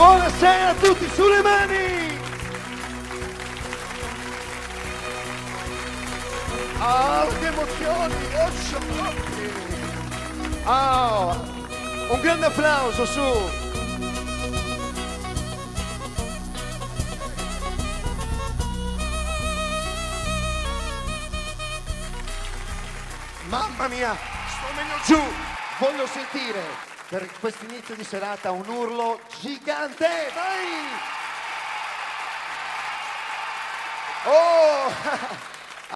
Buonasera a tutti, su le mani! Ah, che emozioni! Oh, ah, un grande applauso su! Mamma mia, sto meglio giù! Voglio sentire per questo inizio di serata un urlo gigante! Vai! Oh!